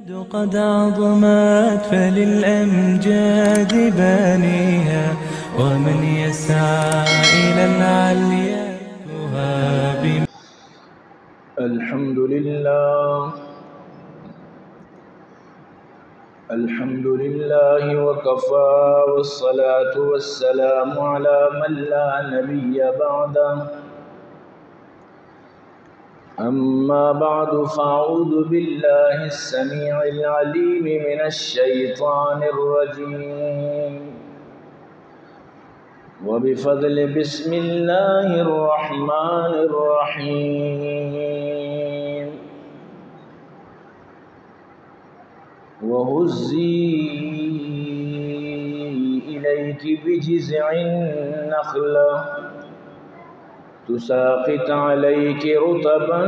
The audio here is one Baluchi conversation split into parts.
قد عظمت فللأمجاد بانيها، ومن يسعى إلى العليا يهاب. الحمد لله. الحمد لله وكفى، والصلاة والسلام على من لا نبي بعده. أما بعد، فأعوذ بالله السميع العليم من الشيطان الرجيم. وبفضل بسم الله الرحمن الرحيم. وهزي إليك بجذع النخلة تساقط عليك رطبا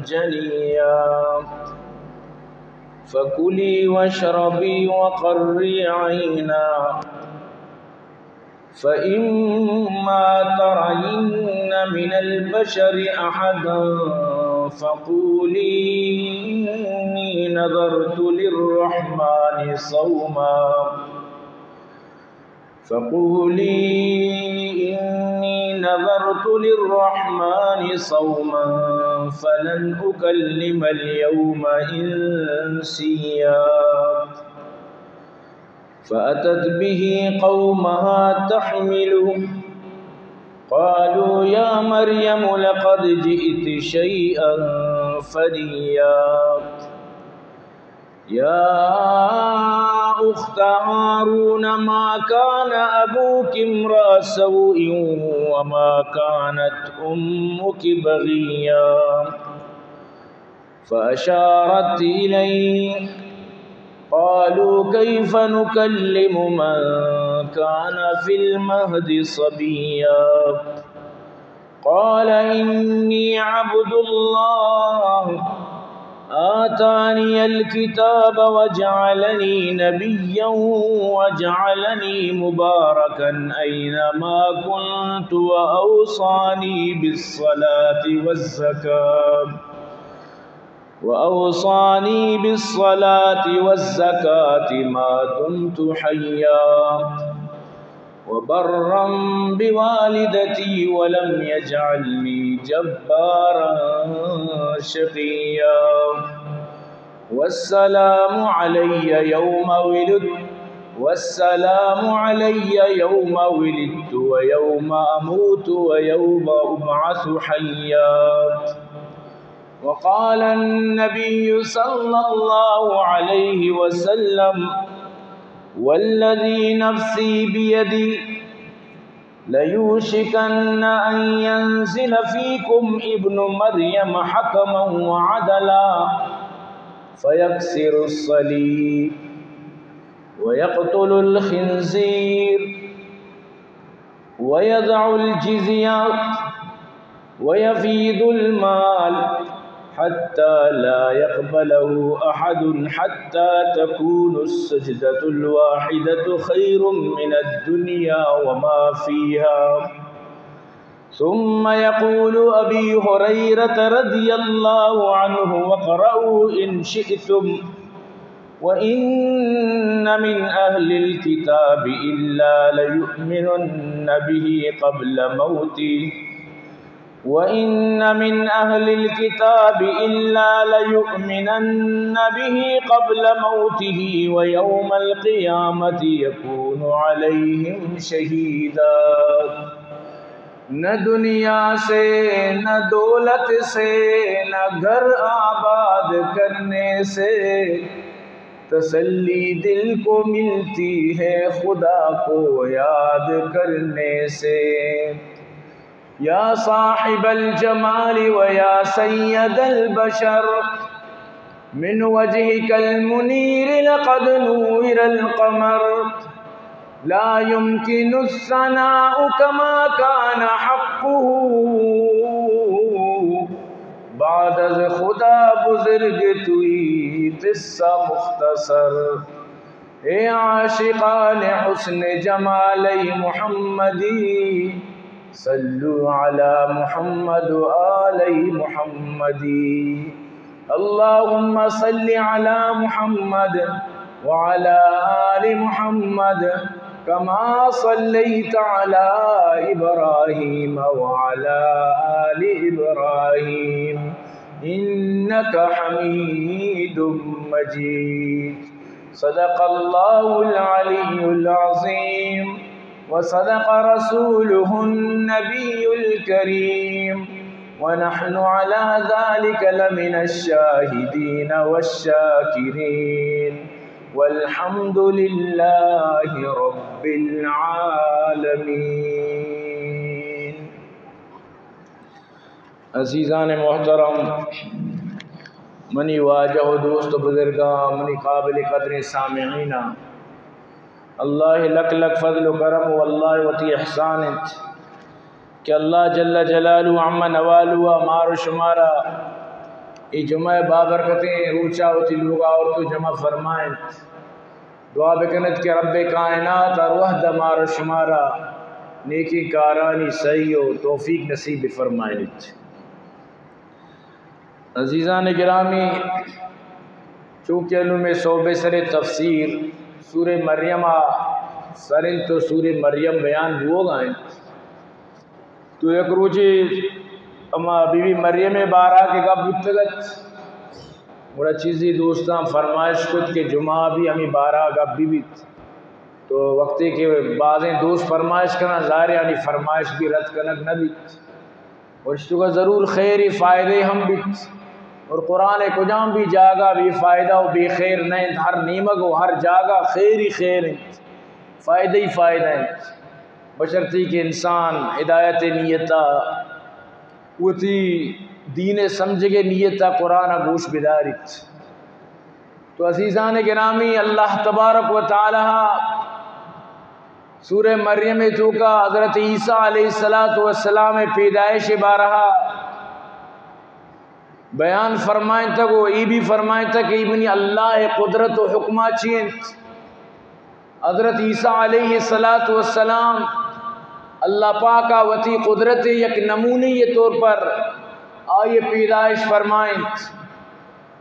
جنيا، فكلي واشربي وقري عينا، فإما ترين من البشر أحدا فقولي إني نذرت للرحمن صوما، فقولي إني نذرت للرحمن صوما فلن أكلم اليوم إنسيا. فأتت به قومها تحمله، قالوا يا مريم لقد جئت شيئا فريا. يا أخت هارون ما كان أبوك امرأ سوء وما كانت أمك بغيا. فأشارت إليه، قالوا كيف نكلم من كان في المهد صبيا. قال إني عبد الله آتاني الكتاب وجعلني نبيا وجعلني مباركا أينما كنت وأوصاني بالصلاة والزكاة وأوصاني بالصلاة والزكاة ما دمت حيا وبرا بوالدتي ولم يجعلني جبارا شقيا. والسلام علي يوم ولدت، والسلام علي يوم ولدت ويوم أموت ويوم أبعث حيا. وقال النبي صلى الله عليه وسلم: والذي نفسي بيده ليوشكن أن ينزل فيكم ابن مريم حكما وعدلا فيكسر الصليب ويقتل الخنزير ويضع الجزية ويفيض المال حتى لا يقبله أحد حتى تكون السجدة الواحدة خير من الدنيا وما فيها. ثم يقول أبي هريرة رضي الله عنه، واقرؤوا إن شئتم، وإن من أهل الكتاب إلا ليؤمنن به قبل موته، وإن من أهل الكتاب إلا ليؤمنن به قبل موته ويوم القيامة يكون عليهم شهيدا. نہ دنیا سے، نہ دولت سے، نہ گھر آباد کرنے سے تسلی دل کو ملتی ہے خدا کو یاد کرنے سے۔ یا صاحب الجمال و یا سید البشر، من وجهك المنير لقد نور القمر، لا يمكن الثناء كما كان حقه، بعد از خدا بزرگ توئی قصہ مختصر۔ اے عاشقان حسن جمال محمدی، صلوا علی محمد و آل محمدی۔ اللهم صل على محمد وعلى آل محمد كما صليت على إبراهيم وعلى آل إبراهيم إنك حميد مجيد. صدق الله العلي العظيم وصدق رسوله النبي الكريم ونحن على ذلك لمن الشاهدين والشاكرين والحمد لله رب العالمين. عزیزان محترم، منی واجہ و دوست و بزرگاں، منی قابل قدریں سامعیناں، اللہ لک لک فضل و کرم و اللہ وتی احسان انت کہ اللہ جل جلالہ عم نوالہ مار و شمارا اے جمعہ بابرکتیں روچا وتی لوگا آورت و جمع فرمائنت۔ دعا بکنت کہ رب کائنات ہر وہد مار و شمارا نیکیں کارانی سعی و توفیق نصیب بفرمائنت۔ عزیزان گرامی، چونکہ انوں میں صوبے سر تفسیر سورہ مریم آ سر انت و سورہ مریم بیان بوگا انت، تو یک روچے ہما بی بی مریم بارہ کہ گپ بوتگ ات، گڑا چیزی دوستاں فرمائش کت کہ جمعہ بھی ہمیں بارہ گپ بھی بیت۔ تو وقتی کہ بازیں دوست فرمائش کناں، ظاہر ہے آنی فرمائش بھی رد کنگ نہ بیت۔ اور اشتگا ضرور خیر فائدے ہم بیت۔ اور قرآن کجام بھی جاگہ بے فائدہ و بے خیر نہ انت، ہر نیمگ و ہر جاگہ خیر ہی خیر انت، فائدہ ہی فائدہ انت۔ بشرطی کہ انسان ہدایت نیتا وتی دین سمجھگے نیتا قرآن گوش بداریت۔ تو عزیزان گرامی، اللہ تبارک و تعالی سورہ مریم توکا حضرت عیسیٰ علیہ الصلوۃ والسلام پیدائش بارہا بیان فرمائنتگ و ای بھی فرمائنتگ کہ ای منی اللہ قدرت و حکمہ چی انت۔ حضرت عیسیٰ علیہ الصلوۃ والسلام اللہ پاکا وتی قدرت یک نمونی طور پر آئی پیدائش فرمائنت۔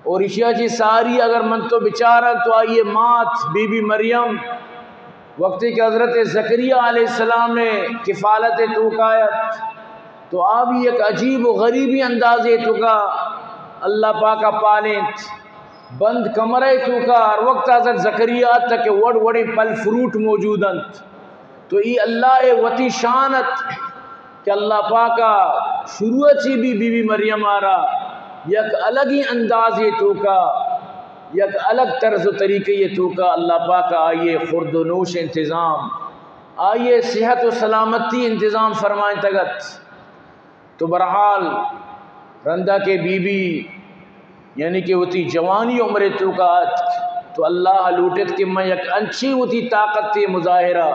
اور اشیا چی ساری اگر من تو بچاراں تو آئی مات بی بی مریم وقتی کہ حضرت زکریا علیہ السلام کفالت توکایت تو آ بھی یک عجیب و غریبی اندازے توکا اللہ پاکا پالینت۔ بند کمرہ توکا ہر وقت حضرت زکریا تک وڑ وڑیں پھل فروٹ موجود انت۔ تو ای اللہ وتی شان ات کہ اللہ پاکا شروع چی بھی بی بی مریم آرا یک الگی اندازے توکا، یک الگ طرز و طریقے توکا اللہ پاکا آئیے خورد و نوش انتظام، آئیے صحت و سلامتی انتظام فرمائنتگ ات۔ تو بہرحال رندا کہ بی بی یعنی کہ وتی جوانی عمر توکا اتک تو اللہ لوٹت کہ من یک انچی وتی طاقت مظاہرہ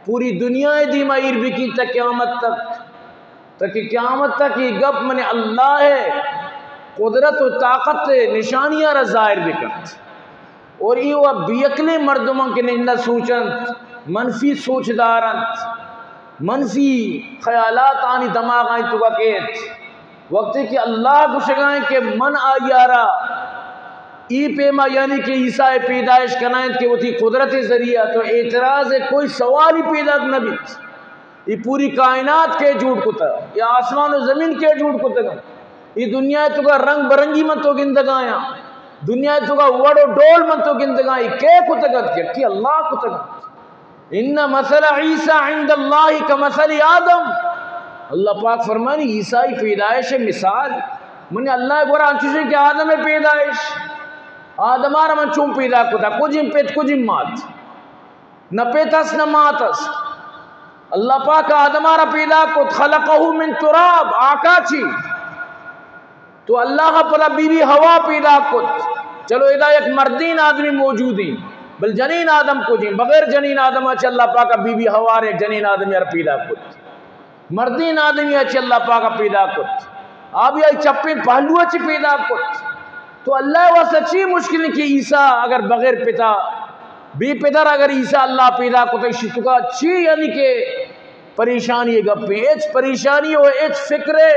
پوری دنیا دیما ایر بکی تا قیامت تک، تاکہ قیامت تک یہ گپ من اللہ قدرت و طاقت نشانیاں را ظاہر بکنت۔ اور ای و بیعقلیں مردماں کہ نندہ سوچنت، منفی سوچ دارنت، منفی خیالات آنی دماغ آنی توکا کیت۔ وقتی کہ اللہ گشگائیں کہ من آیارا ای پیما یعنی کہ عیسیٰ پیدائش کنائیں کہ وتی قدرت ذریعہ تو اعتراض کوئی سوال ہی پیدا نہ بیت۔ ای پوری کائنات کے جوڑ کتا، یا آسمان و زمین کے جوڑ کتا؟ ای دنیا توکا رنگ برنگی من تو گندگایاں، دنیا توکا وڑ و ڈول من تو گندگایاں، ای کے کتگت؟ یکی اللہ کتگت۔ ان مثل عیسی عند اللہ کمثل آدم۔ اللہ پاک فرمانی، عیسی پیدائش مثال من اللہ گورا انچوشیں کہ آدم پیدائش، آدم آرا من چون پیدا کتا، کجیں پت کجیں مات، نہ پت است نہ مات است۔ اللہ پاک آدم آرا پیدا کت، خلقہ من تراب، آکا چی؟ تو اللہ پدا بی بی حوا پیدا کت۔ چلو ادا یک مردین آدمی موجودی، بل جنین آدم کجیں؟ بغیر جنین آدم اچ اللہ پاک بی بی حوا رے جنین آدمی ار پیدا کت۔ مردین آدمی اچ اللہ پاک پیدا کت۔ آ بھی آئی چپیں پہلو اچ پیدا کت۔ تو اللہ واسطہ چی مشکل کہ عیسیٰ اگر بغیر پتا، بے پدر اگر عیسیٰ اللہ پیدا کت، شتکا چی یعنی کہ پریشانی گپیں، ہچ پریشانی و ہچ فکرے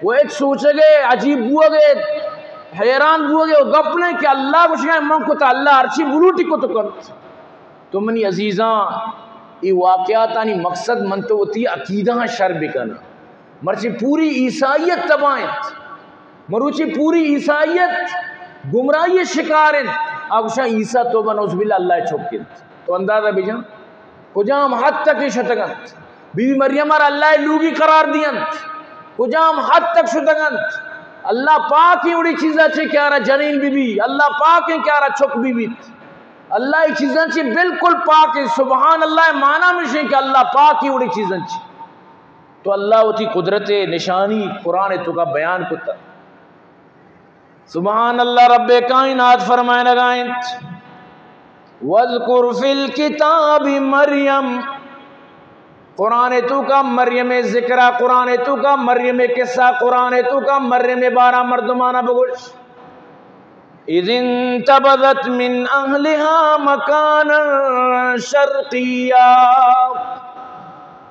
و ہچ سوچگے عجیب بوگے حیران بوگے و گپ نہ کہ اللہ گوشگا من کتا، اللہ ہرچی بلوٹی کت کنت۔ تو منی عزیزاں، اے واقعاتانی مقصد من تو وتی عقیدہاں شر بکناں۔ مرچی پوری عیسائیت تباہ انت، مروچی پوری عیسائیت گمراہی شکار انت۔ آ گوشاں عیسیٰ توبہ نعوذ باللہ اللہ چک انت۔ تو اندازہ بجن کجام حد تک شتگ انت۔ بی بی مریم ءَ را اللہ ءَ لوگی قرار دی انت۔ کجام حد تک شتگ انت۔ اللہ پاک ایں اڑی چیزاں چہ کہ آ را جنین بی بی، اللہ پاک ایں کہ آ را چک بی بیت۔ اللہ اے چیزاں چہ بالکل پاک ایں۔ سبحان اللہ ءِ معنی ہمیش ایں کہ اللہ پاک ایں اڑی چیزاں چہ۔ تو اللہ وتی قدرت ءِ نشانی قرآن ءِ توکا بیان کتا۔ سبحان اللہ، رب کائنات فرمائنگا انت، "واذکر فی الکتاب مریم"، قرآن توکا مریم ذکرا، قرآن توکا مریم قصہ، قرآن توکا مریم بارہ مردمانا بگوش۔ "اذ انتبذت من اہلها مکانا شرقیا"،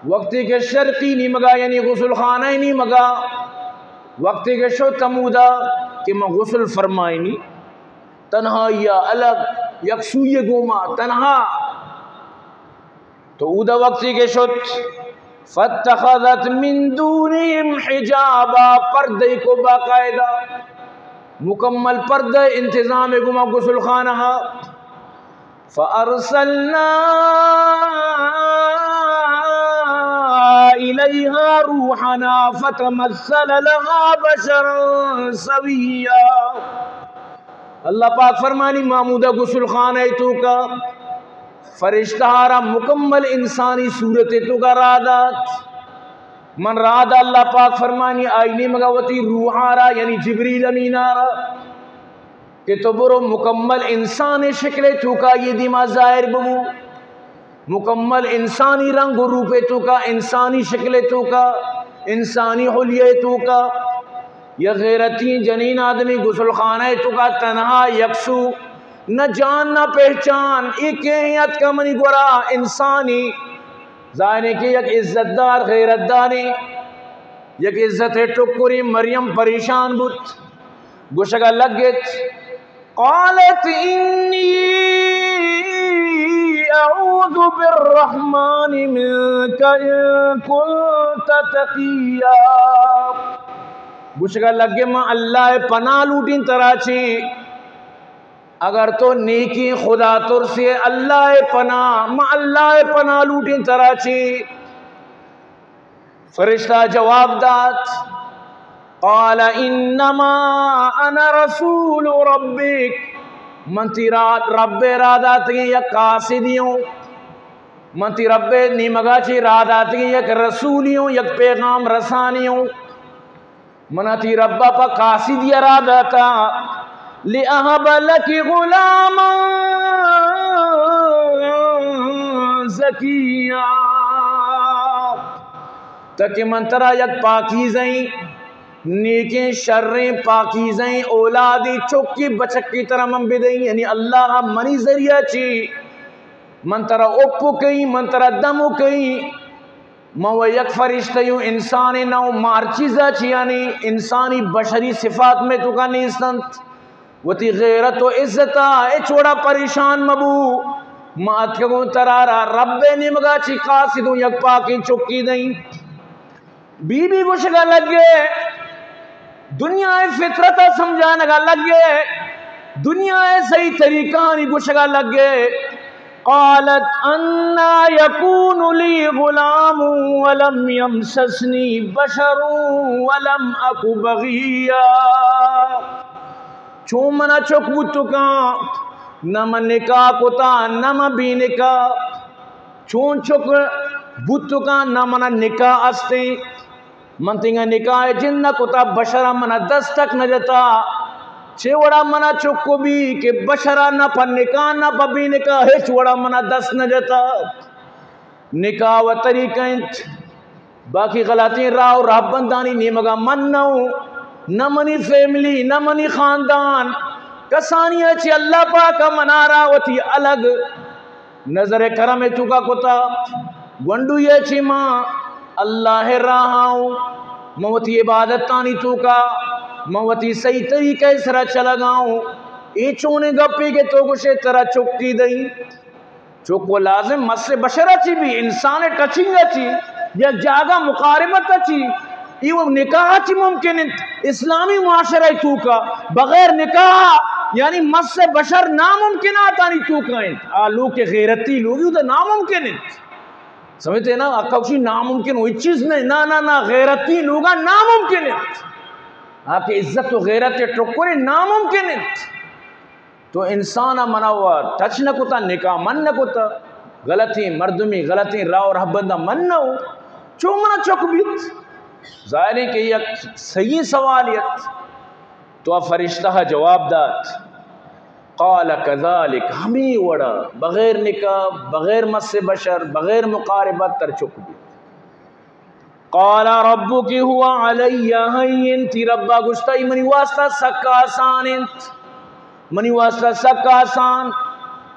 وقتی کہ شرقی نیمگا، یعنی غسل خانہ نیمگا، وقتی کہ شت ہمودا کہ من غسل فرمائینی، تنہائی ءَ الگ، یک سوئی گوما تنہا۔ تو اودا وقتی کہ شت، فاتخذت من دونهم حجابا، پردے کو باقاعدہ، مکمل پردہ انتظام گوما غسل خانہ۔ فارسلنا الیها روحنا فتمثل لها بشرا سویا۔ اللہ پاک فرمانی، ما ہمودا غسل خانہ توکا فرشتہ را مکمل انسانی صورت توکا راہ دات۔ من راہ دا، اللہ پاک فرمانی، آئی نیمگا وتی روحا را، یعنی جبریل امین را، کہ تو برو مکمل انسان شکل توکا یہ دیما ظاہر ببو، مکمل انسانی رنگ و روپ توکا، انسانی شکل توکا، انسانی حلیہ توکا۔ یک غیرتی جنین آدمی غسل خانہ توکا تنہا یکسو، نہ جان نہ پہچان، اے کئے اتکا منی گورا؟ انسانی، ظاہر ایں کہ یک عزت دار، غیرت داریں، یک عزت ٹکریں۔ مریم پریشان بوت، گوشگا لگت، قالت انی اعوذ بالرحمن منک ان کنت تقیا۔ گوشگا لگے، من اللہ ءِ پناہ لوٹیں ترا چی، اگر تو نیکیں خدا ترسے، اللہ ءِ پناہ، من اللہ ءِ پناہ لوٹیں ترا چی۔ فرشتہ جواب دات، قال انما انا رسول ربک، من تئی را-، رب ءِ راہ داتگیں یک قاصدی اوں، من تئی رب ءِ نیمگا چی راہ داتگیں یک رسولی اوں، یک پیغام رسانی اوں۔ منا تئی ربا پہ قاصدی ءَ راہ داتا، لأهب لك غلاما زكيا، تاکہ من ترا یک پاکیزئیں، نیکیں، شریں، پاکیزئیں اولادی، چکی بچکی ترا من بدئیں۔ یعنی اللہ منی ذریعہ چی من ترا اپ کئیں، من ترا دم کئیں۔ من و یک فرشتہ اوں، انسانے نہ اوں، ما ہر چیزا چی یعنی انسانی بشری صفات مئے توکا نیست انت۔ وتی غیرت و عزتا ہچ وڑا پریشان مبو۔ ما اتکگوں ترا را رب ءِ نیمگا چی قاصد اوں، یک پاکیں چکی دئیں۔ بی بی گوشگا لگے، دنیا ءِ فطرت ءَ سمجھانگا لگے، دنیا ءِ صحیح طریقہانی گوشگا لگے۔ قالت أنى يكون لي غلام ولم يمسسني بشر ولم أك بغيا۔ چون منا چک بوت کاں، نہ من نکاح کتا، نہ من بے نکاح۔ چون چک بوت کاں، نہ منا نکاح استیں۔ من تنگا نکاح جند نہ کتا، بشرا منا دست تک نہ جتا۔ چے وڑا منا چکو بی کہ بشرا نہ پہ نکاح نہ پہ بے نکاح ہچ وڑا منا دست نہ جتا۔ نکاح و طریقہ انت، باقی غلطیں راہ و راہبندانی نیمگا من نہ اوں، نہ منی فیملی، نہ منی خاندان، کسانی ءَ چہ اللہ پاک ءَ منارا وتی الگ نظر کرم ءِ توکا کتا۔ گونڈوی ءَ چہ ما اللہ ءِ راہ ءَ اوں، من وتی عبادتانی توکا من وتی صحیح طریقہ سرا چلگا ہوں۔ اے چونیں گپے کہ تو گوشے ترا چکی دئی؟ چک و لازم مس بشر چی بی، انسان ٹچنگ چی، یک جاگہ مقاربت چی، ای و نکاح چی ممکن انت؟ اسلامی معاشرہ توکا بغیر نکاح یعنی مس بشر ناممکناتانی توکا انت۔ آ لوگ کہ غیرتی لوگی، او تو ناممکن انت۔ سمجھتے نا؟ آ کشی ناممکن، وہ چیز نہیں۔ نا، نا، نا، غیرتی لوگا ناممکن انت۔ آ کہ عزت و غیرت ٹکرے ناممکن انت۔ تو انسان ء منا و ٹچ نہ کتا، نکاح من نہ کتا، غلطیں مردمی، غلطیں راہ و رہبند ء من نہ ہو، چو منا چک بیت؟ ظاہر ہے کہ یک صحیح سوال یت۔ تو آ فرشتہ ء جواب دات، قال كذلك، ہمیں وڑا، بغیر نکاح، بغیر مس بشر، بغیر مقاربت تر چک بیت۔ قال ربك هو علي هين، تی ربا گوشتا، ای منی واسطہ سک آسان انت، منی واسطہ سک آسان۔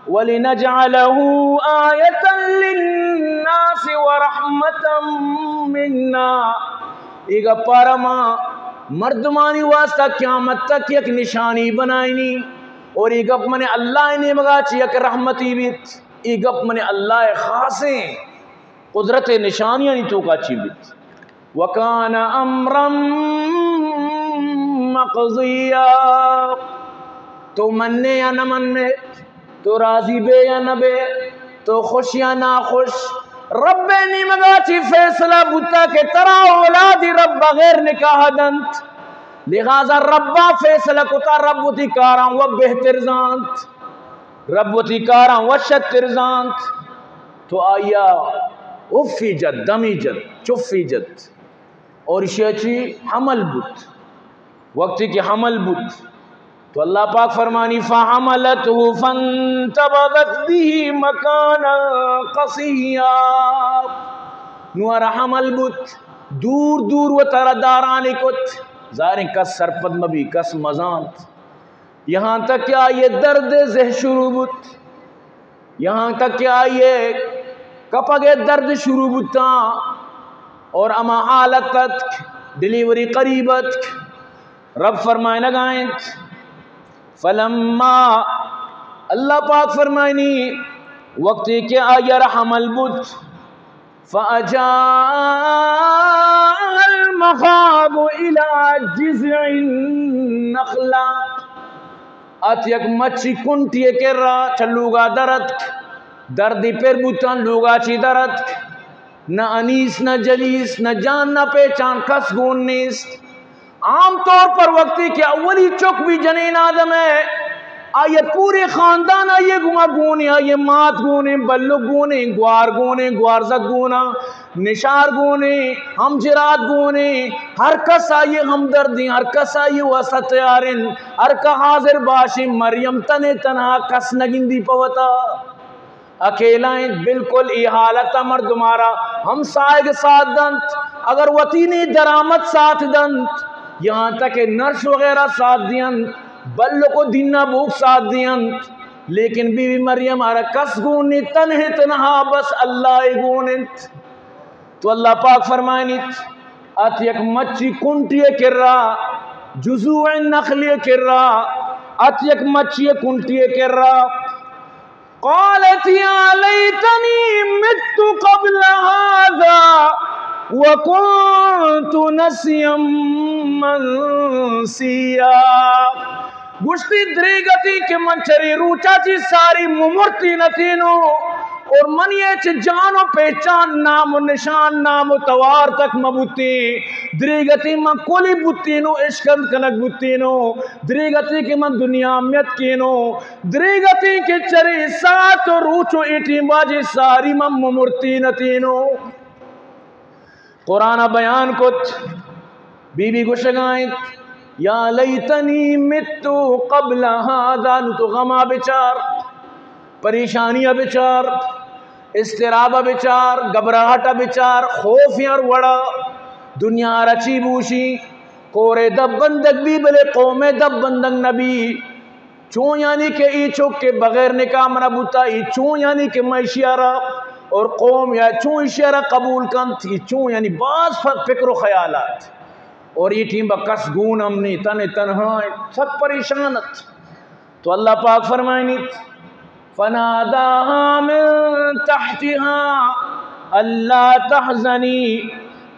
ولنجعله آية للناس ورحمة منا، ای گپارا ما مردمانی واسطہ قیامت تک یک نشانی بنائینی، اور ای گپ من اللہ نیمگا چی یک رحمتی بیت، ای گپ من اللہ خاصیں قدرت نشانیانی توکا چی بیت۔ وكان أمرا مقضيا، تو منے یا نہ منے، تو راضی بے یا نہ بے، تو خوش یا ناخوش، رب نیمگا چی فیصلہ بوتا کہ ترا اولادی رب بغیر نکاح دنت، لہذا ربا فیصلہ کتا، رب وتی کاراں و بہتر زانت۔ رب وتی کاراں وشتر زانت۔ تو آیا افی جت، دمی جت، چفی جت، اور ایشی چی حمل بوت۔ وقتی کہ حمل بوت تو اللہ پاک فرمانی، فحملته فانتبذت به مكانا قصيا۔ نوارا حمل بوت، دور دور و ترا دارانی کت، ظاہریں کس سرپد مبی، کس مزانت۔ یہاں تک کہ آئی درد زہ شروع بوت، یہاں تک کہ آئی کپگ درد شروع بوتا، اور اما حالت اتک، ڈیلیوری قریب اتک۔ رب فرمائنگا انت، فلما، اللہ پاک فرمائنی، وقتی کہ آئی را حمل بوت، فأجاءها المخاض إلى جذع النخلة، ات یک مچی کنٹی کرا چہ لوگا در اتک، دردی پر بوتاں، لوگا چی در اتک، نہ انیس نہ جلیس، نہ جان نہ پہچان، کس گون نیست۔ عام طور پر وقتی کہ اولی چک بی جنین آدم ء، آئی پورے خاندان آئی گما گونے، آئی مات گونے، بلک گونے، گوار گونے، گوارزت گونا، نشار گونے، ہمجرات گونے، ہر کس آئی ہمدردیں، ہر کس آئی واسطہ تیاریں، ہر کہ حاضر باشیں، مریم تنے تنہا کس نگندی پہ وتا۔ اکیلا انت، بالکل ای حالت ء مردمارا ہمسائگ ساتھ دنت، اگر وتی نی درآمد ساتھ دنت، یہاں تک کہ نرس وغیرہ ساتھ دینت، بلک و دینا بوک ساتھ دینت، لیکن بی بی مریم آرا کس گون نی، تنہ تنہا بس اللہ ء گون انت۔ تو اللہ پاک فرمائنیت، ات یک مچی کنٹی کرا، جذوع نخلی کرا، ات یک مچی کنٹی کرا، قالت يا ليتني مت قبل هذا وكنت نسيا منسيا۔ گوشتی، دریگتی کہ من چرے روچا چی ساری ممرتی نتینو، اور منی چہ جان و پہچان، نام و نشان، نام و توار تک مبوتی۔ دریگتی من کلی بوتینو، اشکند کنک بوتینو۔ دریگتی کہ من دنیا میت کینو۔ دریگتی کہ چرے ساعت و روچ و اے ٹیم باجی ساری من ممرتی نتینو۔ قرآن بیان کت، بی بی گوشگا انت، یا لیتنی مت قبل هذا، نو تو غما بچار، پریشانیا بچار، اضطرابا بچار، گھبراہٹا بچار، خوف یار وڑا، دنیا را چی بوشی، کورے دپ بندگ بی بلے قومے دپ بندگ نبی۔ چون یعنی کہ ای چک کہ بغیر نکاح منا بوتا، ای چون یعنی کہ من اشیارا اور قوم یا چون اشیارا قبول کنت، ای چون یعنی باز ف-، فکر و خیالات۔ اور یہ ٹیم با کس گون ہم نہیں، تن تنہا ہے، سک پریشان ات۔ تو اللہ پاک فرمائنیت، فناداها من تحتها ألا تحزني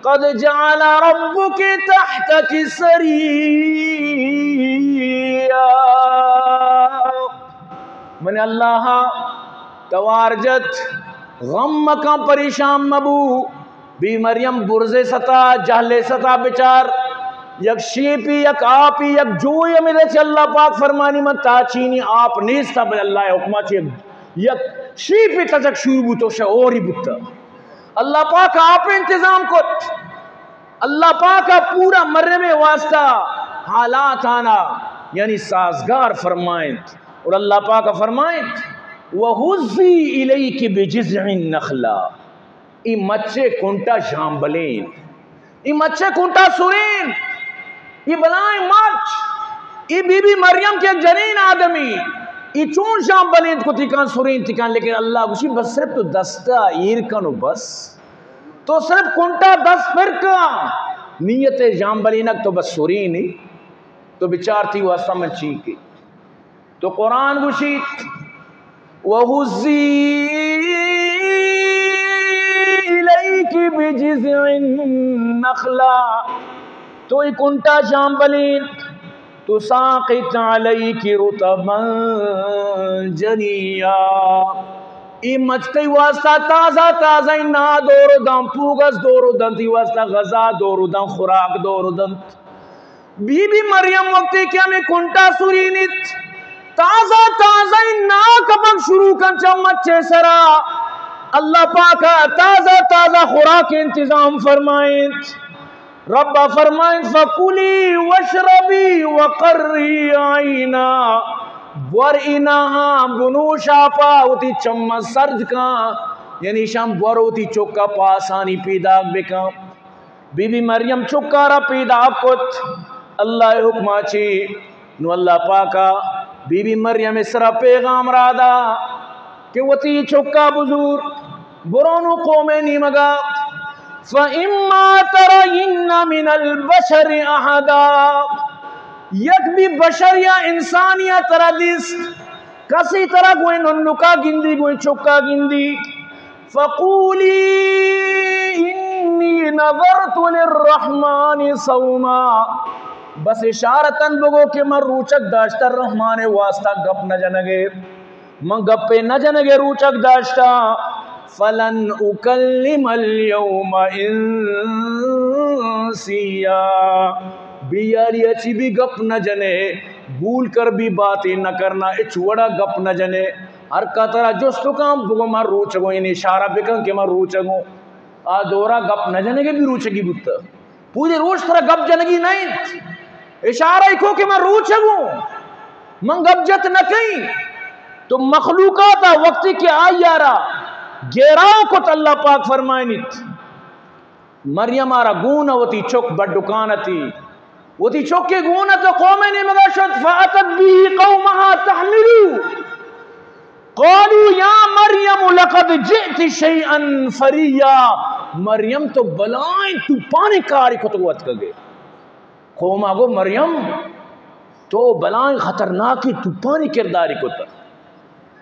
قد جعل ربك تحتك سريا۔ من اللہ توار جت، غم مکن، پریشان مبو۔ بی مریم برزے ستا، جہلے ستا، بچار، یک شیپی، یک آپی، یک جوئی ہمیں دے چہ اللہ پاک فرمانی من تاچینی آپ نیستا، بلے اللہ حکمہ چہ یک شیپی تچک شروع بوتو، شعوری بوتا۔ اللہ پاک آپ انتظام کت۔ اللہ پاک پورا مریم واسطہ حالات آنا یعنی سازگار فرمائنت۔ اور اللہ پاک فرمائنت، وهزي إليك بجذع النخلة۔ ای مچے کنٹا ژامبلیں۔ ای مچے کنٹا سریں۔ ای بلائیں مچ۔ ای بی بی مریم کہ جنین آدمی۔ ای چون ژامبلیں کتی کن، سریں تکن، لیکن اللہ گوشی بس صرف تو دستا ایر کن و بس۔ تو صرف کنٹا دست پر کن۔ نیت ژامبلینک تو بس سریں نی۔ تو بچار تی واسطہ من چی کی۔ تو قرآن گوشیت، وهزي إليك بجذع النخلة، تو ای کنٹا ژامبلین، تساقط عليك رطبا جنيا، ای مچ تئی واسطہ تازہ تازہ نا دور دن، پوگس دور دن، تی واسطہ غذا دور دن، خوراک دور دن۔ بی بی مریم وقتی کہ ہمیں کنٹا سرینیت، تازہ تازہ نا کپگ شروع کن چہ مچے سرا۔ اللہ پاکا تازہ تازہ خوراک انتظام فرمائنت۔ رب فرمائنت، فکلی واشربی وقری عینا۔ بور اناہا، بنوش آپا، وتی چماں سرد کن، یعنی شام بور وتی چکا پاسانی پیداک بکن۔ بی بی مریم چکارا پیدا کت اللہ حکما چی۔ نو اللہ پاکا بی بی مریم سرا پیغام را دا کہ وتی چکا بزور، برو نو قوم نیمگا، فإما ترين من البشر أحدا، یک بھی بشر یا انسانیا ترا دیست، کسی ترا گوئیں ننکا گندی، گوئیں چکا گندی، فقولی انی نذرت للرحمن صوما، بس اشارتاً بگو کہ من روچگ داشتہ رحمان واسطہ گپ نہ جنگے، من گپے نہ جنگے روچگ داشتہ، فلن اکلم الیوم انسیا، بیالی اچی بھی گپ نہ جنے، بول کر بھی باتیں نہ کرنا، اچ وڑا گپ نہ جنے۔ ہر کا ترا جست کن، بگو من روچگوں، یعنی اشارہ بکن کہ من روچگوں۔ آ دورا گپ نہ جنگے بھی روچگی بوتا۔ پوری روچ ترا گپ جنگی نہ انت۔ اشارہ کو کہ من روچگوں، من گپ جت نہ کئیں۔ تو مخلوقات وقتی کہ آئی آرا گیراؤ کت، اللہ پاک فرمائنیت، مریم آرا گون وتی چک بڈکان اتی، وتی چکے گون ات، قوم نیمگا شت، فاتت به قومها تحمله، قالوا یا مریم لقد جئت شیئا فریا، مریم تو بلائیں توپانی کاری کتگ اتکگے۔ قوما گو مریم تو بلائیں خطرناکی توپانی کرداری کتگ۔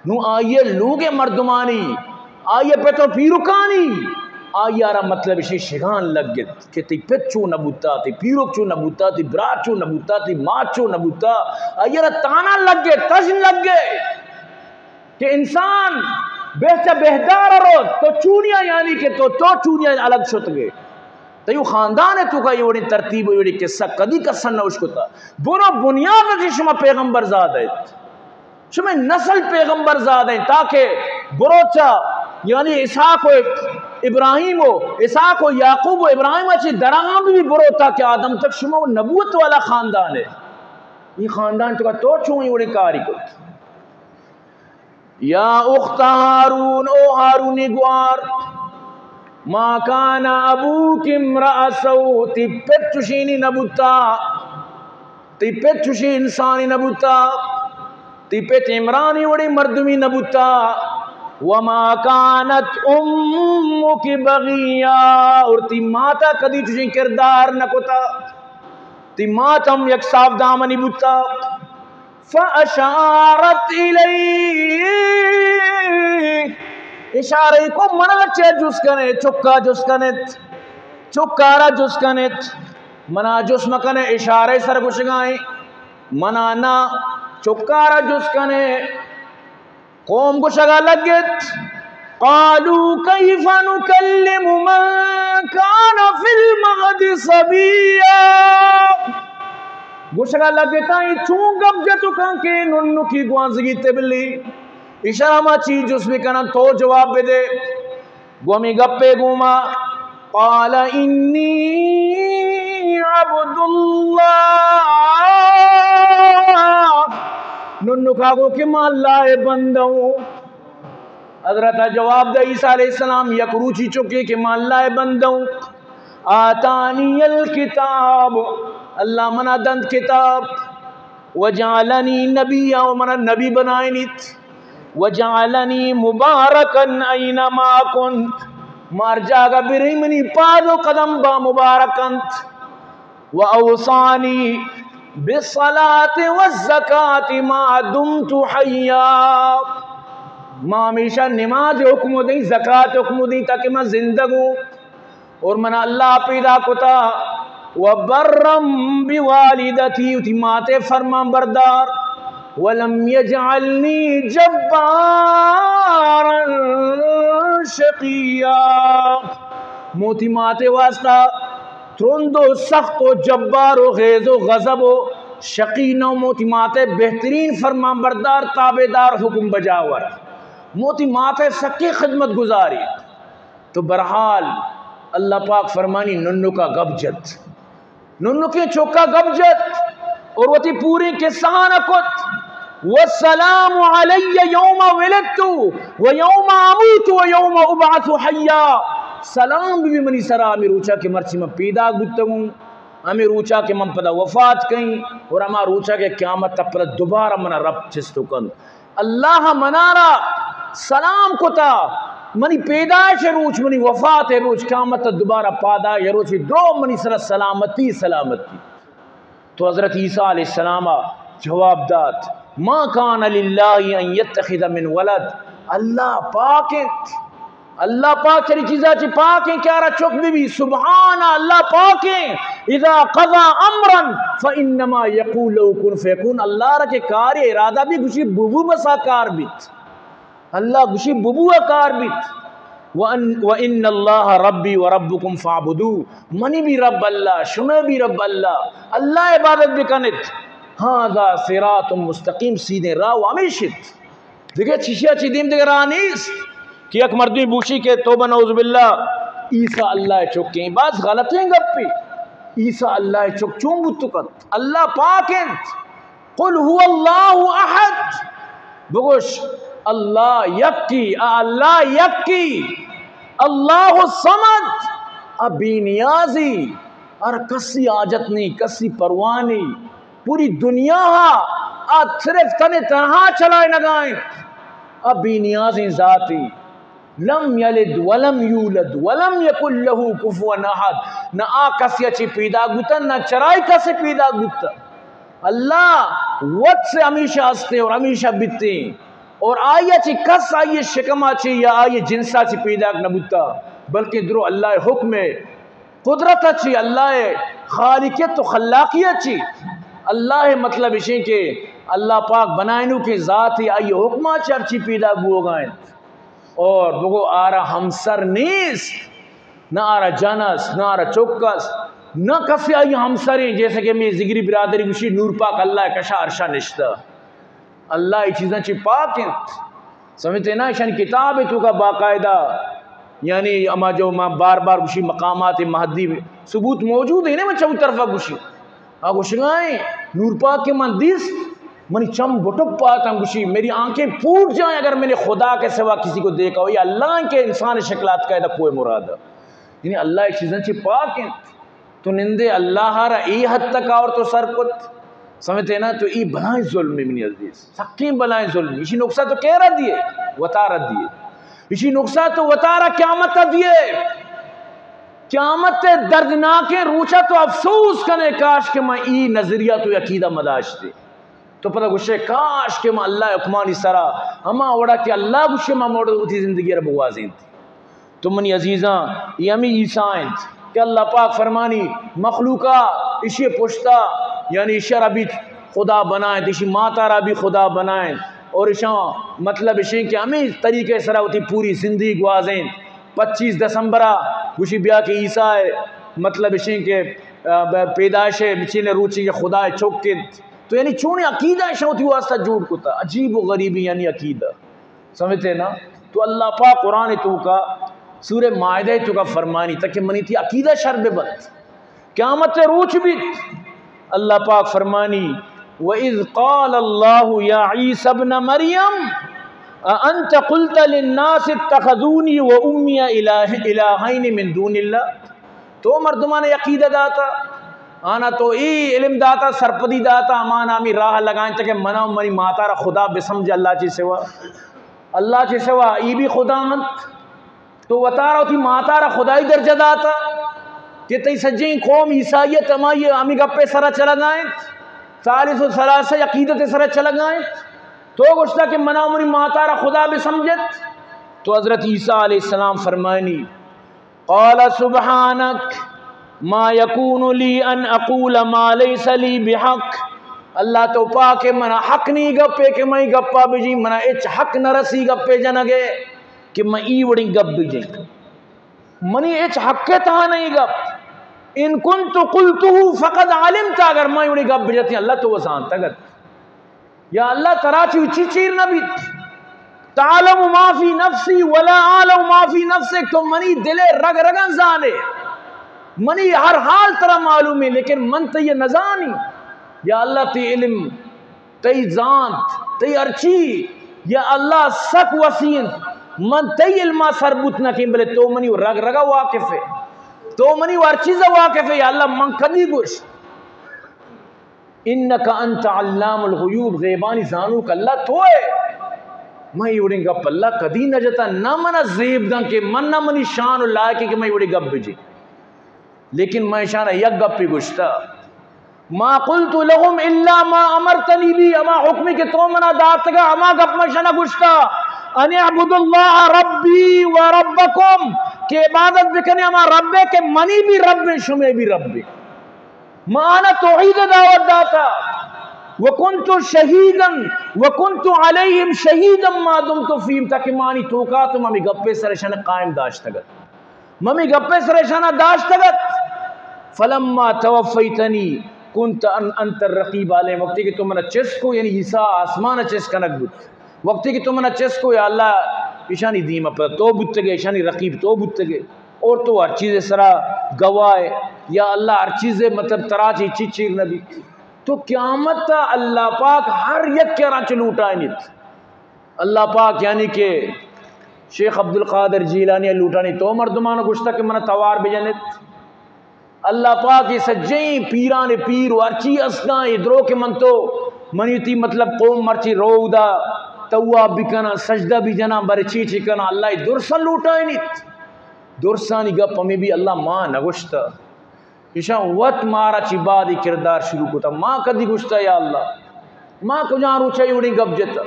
نوں آئی ء لوگ ء مردمانی، آئی ء پت و پیرکانی، آئی ء را مطلب اشی شگان لگت کہ تئی پت چون نہ بوتا، تئی پیرک چون نہ بوتا، تئی برات چون نہ بوتا، تئی مات چون نہ بوتا، آئی ء را تانا لگت، تژن لگت کہ انسان بہ چہ بہدار روت، تو چونیا یعنی کہ تو، تو چونیا الگ شتگے۔ تئی خاندان ء توکا یہ وڑیں ترتیب و یہ وڑیں قصہ کدی کسن نہ اشکتا۔ برو بنیاد ء چہ شما پیغمبر زاد ایت۔ شمئے نسل پیغمبر زادیں، تاکہ بروچا، یعنی اسحاق و ابراہیم و اسحاق و یعقوب و ابراہیم چی درہاں بھی برو، تاکہ آدم تک شما و نبوت والا خاندان ہے۔ یہ خاندان تو کا تو چون یہ وڑیں کاری کت؟ یا اخت ہارون، او ہارونی گوار، ما کان ابوک امرأ سوء، تی پت چشینی نبوتا، تی پت چشی انسانی نبوتا، تی پت عمرانی وڑی مردمی نبوتا، وما کانت امک بغیا، اور تی ماتا کدی چشی کردار نکتا۔ تی مات ہم یک صاف دامنی بوتا۔ فأشارت الیہ، اشارہ کو، منا چے جست کنے؟ چکا جست کنت، چکارا جست کنت، منا جست مکنے، اشارہ سر گوشگائیں، منا نہ، چکارا جست کنے۔ قوم گوشگا لگت، قالوا کیف نکلم من کان فی المہد صبیا۔ گوشگا لگتاں، اے چون گپ جتو کن کہ ننکی گوانزگی تبلی؟ اشارہ ما چی جست بکنن، تو جواب بدے۔ گوں ہمے گپے گوما، قال انی عبد اللہ، ننکا گو کہ ما اللہ ء بندہ ہوں۔ حضرت جواب دے عیسیٰ علیہ السلام، یک روچی چکے کہ ما اللہ ء بندہ ہوں، آتانی الکتاب، اللہ منا دنت کتاب، وجعلنی نبیا، و منا نبی بنائینیت، وجعلنی مبارکا اینما کنت، مار جاگہ برئی منی پاد و قدم با مبارک انت، و اوصانی بالصلاة والزکاة ما دمت حیا، ما ہمیشہ نماز حکم دیں، زکات حکم دیں، تاکہ ما زندگ ہوں۔ اور من اللہ پیدا کتا، و برا بوالدتی، وتی ماتے فرمان بردار، ولم یجعلنی جبارا شقیا، موتی ماتے واسطہ ترند و سخت و جبار و غیظ و غضب و شقی نہ، موتی ماتے بہترین فرمان بردار، تابعدار، حکم بجاور، موتی ماتے سکی خدمت گزاری۔ تو بہرحال اللہ پاک فرمانی، ننکا گپ جت، ننکیں چکا گپ جت اور وتی پوریں قصہانا کت۔ والسلام علی یوم ولدت و یوم اموت و یوم ابعث حیا، سلام بی منی سرا ہمیں روچا کہ مرچی من پیدا بوتگوں، ہمیں روچا کہ من پدا وفات کئیں اور ہما روچا کہ قیامت تک پدا دوبارہ منا رب چست کنت۔ اللہ منارا سلام کتا، منی پیدائش روچ، منی وفات روچ، قیامت دوبارہ پادائش روچ، درو منی سرا سلامتی، سلامتی۔ تو حضرت عیسیٰ علیہ السلام جواب دات، ما کان للہ ان یتخذ من ولد، اللہ پاک انت، اللہ پاک چری چیزا چی پاک ہیں کہ آرا چک بی بی۔ سبحان اللہ پاک ہیں۔ اذا قضا امرا فانما یقول له کن فیکون۔ اللہ را کہ کار ارادہ بی گوشی ببو، بسا کار بیت۔ اللہ گوشی ببو کار بیت۔ وان، وان اللہ ربی و ربکم فاعبدو۔ منی بھی رب اللہ، شمے بھی رب اللہ۔ اللہ عبادت بکنت۔ ھذا صراط مستقیم، سیدھیں راہ و ہمیشت۔ دگہ چیشی ءَ چہ دیم دگہ راہ نیست کہ یک مردمی بوشی کہ توبہ نعوذ باللہ، عیسیٰ اللہ ءِ چکیں۔ باز غلطیں گپے۔ عیسیٰ اللہ ءِ چک چون بوت کنت؟ اللہ پاک انت۔ قل هو اللہ احد۔ بگوش، اللہ یکی، آ اللہ یکی۔ اللہ الصمد، آ بے نیازی، آرا کسی حاجت نہیں، کسی پرواہ نہیں۔ پوری دنیا ءَ آ صرف تنے تنہا چلائینگا انت۔ آ بے نیازیں ذاتے۔ لم یلد ولم یولد ولم یکن له کفوا احد۔ نہ آ کسی ءَ چہ پیداک بوتا، نہ چرائی کسے پیداک بوتا۔ اللہ وت سے ہمیشہ ہستیں اور ہمیشہ بیتیں، اور آئی ءَ چہ کس آئی ءِ شکم ءَ چہ یا آئی ءِ جنس ءَ چہ پیداک نہ بوتا، بلکہ درو اللہ ءِ حکم ءَ، قدرت ءَ چہ، اللہ ءِ خالقیت و خلاقیت ءَ چہ۔ اللہ ءِ مطلب اشیں کہ اللہ پاک بنائینوکیں ذاتے، آئی ءِ حکم ءَ چہ ہرچی پیدا بوگا انت۔ اور بگو آرا ہمسر نیست، نہ آرا جن است، نہ آرا چک است، نہ کسی آئی ہمسریں، جیسے کہ میں ذگری برادری گوشی نور پاک اللہ ءِ کشا عرشا نشتہ۔ اللہ ای چیزاں چہ پاک انت۔ سمجھتے نا؟ ایشانی کتاب ءِ توکا باقاعدہ، یعنی ہما جو ما بار بار گوشی مقامات مہدی ثبوت موجود ہیں نا، من چو طرفا گوشی۔ آ گوشگائیں، نور پاک کہ من دیست، منی چم بٹک پاتاں، گوشی میری آنکھیں پھوٹ جائیں اگر میں نے خدا کے سوا کسی کو دیکھا ہو۔ یہ اللہ کے انسان شکلات کا کوئی مراد۔ یعنی اللہ ای چیزاں چہ پاک انت۔ تو نندے اللہ را ای حد تک آورت و سر کت۔ سمجھتے نا؟ تو ای بلائیں ظلم ہے منی عزیز، سکیں بلائیں ظلم۔ اسی نقصہ تو کہہ را دیے؟ وتا را دیے۔ اسی نقصہ تو وتا را قیامت دیے۔ قیامت ءِ دردناکیں روچا تو افسوس کنے، کاش کہ من ای نظریہ تو عقیدہ مداشتے۔ تو پدا گوشے، کاش کہ من اللہ ءِ حکمانی سرا ہما وڑا کہ اللہ گوشے، من موڑ وتی زندگی را بگوازینت۔ تو منی عزیزاں، یہ ہمیں عیسیٰ انت کہ اللہ پاک فرمانی، مخلوقا اشی پشتا، یعنی اشی را بھی خدا بنائیں، اشی ماتا را بھی خدا بنائیں، اور اشاں مطلب اشیں کہ ہمیں طریقے سرا وتی پوری زندگی گوازیں۔ پچیس دسمبر ءَ گوشی بیا کہ عیسیٰ ءِ مطلب اشیں کہ، آ، ب-، پیدائش ءِ بچین روچی کہ خدا ءِ چک انت۔ تو یعنی چونیں عقیدہ اشاں وتی واسطہ جوڑ کتا، عجیب و غریبی یعنی عقیدہ۔ سمجھتے نا؟ تو اللہ پاک قرآن توکا سورہ مائدہ توکا فرمانی تاکہ منی تی عقیدہ شر بہ بنت۔ قیامت روچ بیت، اللہ پاک فرمانی، وَإِذْ قَالَ اللَّهُ يَا عِيسَى ابْنَ مَرْيَمَ أَأَنْتَ قُلْتَ لِلنَّاسِ اتَّخِذُونِي وَأُمِّيَ إِلَٰهَ-، إِلَٰهَيْنِ مِنْ دُونِ اللَّهِ۔ تو مردمان عقیدہ داتا، آنا تو ای علم داتا، سرپدی داتا، امان ہمیں راہ لگائیں تاکہ منا و منی ماتا را خدا بسمجھ اللہ چی سوا، اللہ چی سوا ای بھی خدا انت۔ تو وتارا وتی ماتارا خدائی درجہ داتا کہ تئی سجیں قوم عیسائیت ہمائی ہمیں گپے سرا چلگائیں، ثالث و ثلاثہ عقیدت سرا چلگائیں۔ تو گوشتا کہ منا منی ماتارا خدا بسمجھت۔ تو حضرت عیسیٰ علیہ السلام فرمائنی، قال سبحانك ما يكون لي أن أقول ما ليس لي بحق۔ اللہ تو پاک ہے، منا حق نہیں گپے کہ میں گپا بجی، منا اچ حق نہ رسی گپے جنگے کہ میں ای وڑی گپ بجی۔ منی اچ حق تہا نہیں گپ۔ ان كنت قلته فقد علمت، اگر میں وڑی گپ بجتی اللہ تو وہ زانتا گت۔ یا اللہ، ترا چی چی چیر نہ بیت۔ تعلم ما فی نفسی ولا اعلم ما فی نفسک، تو منی دل رگ رگاں زانے، منی ہر حال ترا معلوم ہے، لیکن من تئی نزانی۔ یا اللہ، تئی علم، تئی زانت، تئی ہرچی، یا اللہ، سک وسیع انت۔ من تئی علما سر بوت نہ کیں، بلے تو منی رگ رگا واقف ہے، تو منی ہر چیزا واقف ہے۔ یا اللہ، من کدی گوش انک انت علام الغیوب، غیبانی زانوک اللہ تو ہے۔ من اے وڑیں گپ اللہ کدی نہ جتا، نہ منا زیب دن کہ من نہ منی شان و لائق کہ من اے وڑیں گپ بجی۔ لیکن من شان یک گپی گشتا، ما قلت لهم الا ما امرتنی بی، ہما حکمی کہ تو منا داتگا، ہما گپ من شنا گشتا، ان اعبدوا اللہ ربی و ربکم، کہ عبادت بکنے ہما ربے کہ منی بھی رب، شمے بھی رب۔ ما آنا توحید دعوت داتا، وکنت شہیدا، وکنت علیہم شہیدا ما دمت فیہم، تاکہ مانی توکا تو ممی گپے سر شن قائم داشتگت، ممی گپے سر شنا داشتگت۔ فلما توفیتنی کنت ان-، انت الرقیب علیہم، وقتی کہ تو منا چست کو، یعنی عیسیٰ آسمان چست کنگ بوت، وقتی کہ تو منا چست کو، یا اللہ، ایشانی دیم پر تو بوتگے، ایشانی رقیب تو بوتگے، اور تو ہر چیز سرا گواہ ہے۔ یا اللہ، ہر چیز مطلب ترا چی چی چیر نبی۔ تو قیامت تا اللہ پاک ہر یک کے رچ لوٹائنیت۔ اللہ پاک یعنی کہ شیخ عبدالقادر جیلانی لوٹانی تو مردمان گشتا کہ منا توار بجنت۔ اللہ پاک یہ سجیں پیران پیر و ہرچی استاں، یہ درو کہ من تو منی تی مطلب قوم مرچی رودا تواب بکنا، سجدہ بھی جنا، بر چی چی کنا، اللہ یہ درسن لوٹائنیت۔ درسانی گپ ہمیں بھی اللہ ما نگشتا۔ ایشاں وت مارا چی بعد یہ کردار شروع کتا۔ ما کدی گشتا یا اللہ، ما کجا روچا یہ وڑیں گپ جتا۔